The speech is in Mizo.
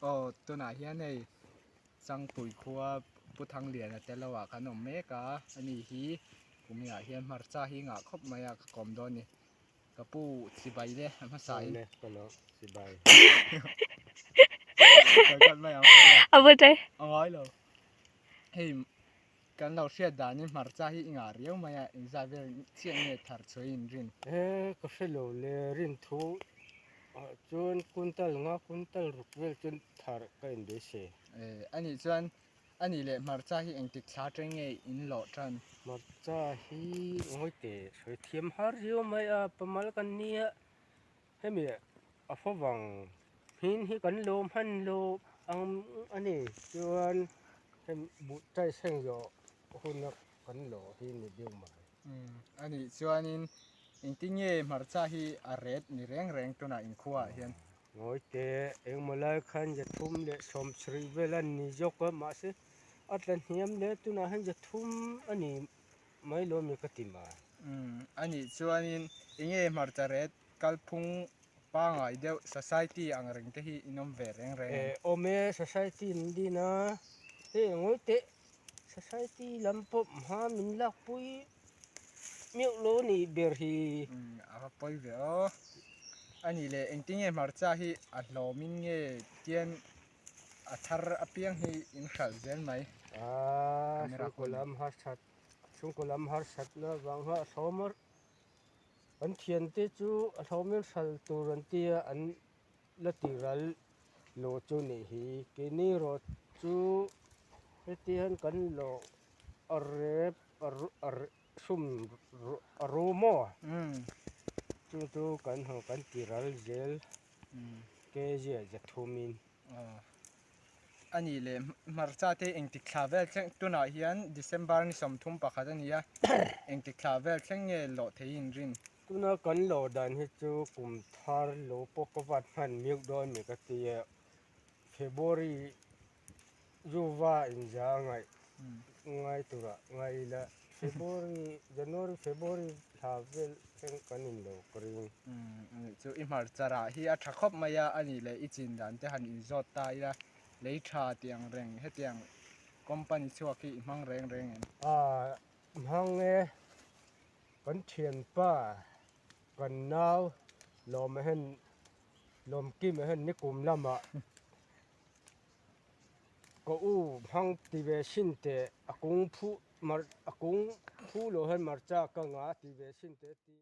Aw tunah hian hei Changpui khua Pu Thangliana te lo ah kan awm mek a ani hi kuminah hian hmarcha hi ngah khawp mai a ka kawm dawn a ni ka pu chibai le a hmasa in a ngai lo hei Kan lo hriat danin hmarcha hi i ngah riau mai a, inzat vel chiah nge thar chhuai in rin? He ka hre lo le, rin thu ah chuan kuntal nga kuntal ruk vel chuan thar ka in beisei. E, anih chuan anih leh hmarcha hi engtik thla atang nge in lawh tan? Hmarcha hi ngawi teh sawi thiam har riau mai a, pamal kan nia Hemi a favang hmin hi kan lo hman lo ang a ni chuan hemi buh chai seng zawh huna kan lo hi ni deuh mai. Umm a nih chuanin engtin nge hmarcha hi a ret ni reng reng tunah inkhuaah hian? Ngawi teh engmaw lai khan zathum leh sawmsarih vel a ni zawk a mahse a tla hniam leh tunah hian zathum a ni mai lo mi ka ti mai. Umm a nih chuanin enge hmarcha ret kalphung pangai deuh society ang reng te hi in awm ve reng reng em? Eh awm e society an din a, hei ngawi teh society lam pawh hma min lakpui meuh lo a nih ber hi. Umm a va pawi ve aw. A nih leh engtinge hmarcha hi a hlawmin nge tian a thar apiang hi in hralh zel mai. Ah chhungkaw lam harsat chhungkaw lam harsatna vang kha a hlawm a. An thiante chu a hlawmin hral tur an ti a, an la ti ral lo chu nih hi. Keini erawh chu heti hian kan lo a rep a sum a ru maw? Chu chu kan haw kan ti ral zel kg ah zathumin. A nih leh hmarcha te engtik thla vel thleng tunah hian December ni 31 a ni a, engtik thla vel thleng nge lawh thei in rin? Tuna kan lawh dan hi chu kum thar lo pawh ka vat hman miuk dawn mi ka ti a, February Zuva inza ngaih ngai turah ngai ila February, January, February thla vel thleng kan in lo ka ring. Anih chu i hmarcha rah hi a tha khawp mai a, anih leh i chin dan te han inzawt ta ila lei tha tih ang reng hetiang company chhuak hi i hmang reng reng em? Aaa hmang e, kan thianpa kan nau lawm ahen lawmkim ahen nikum lamah Ka u hmang ti ve sin teh a kung phu mar a kung phu lo hian marcha ka nga ti ve sin teh ti.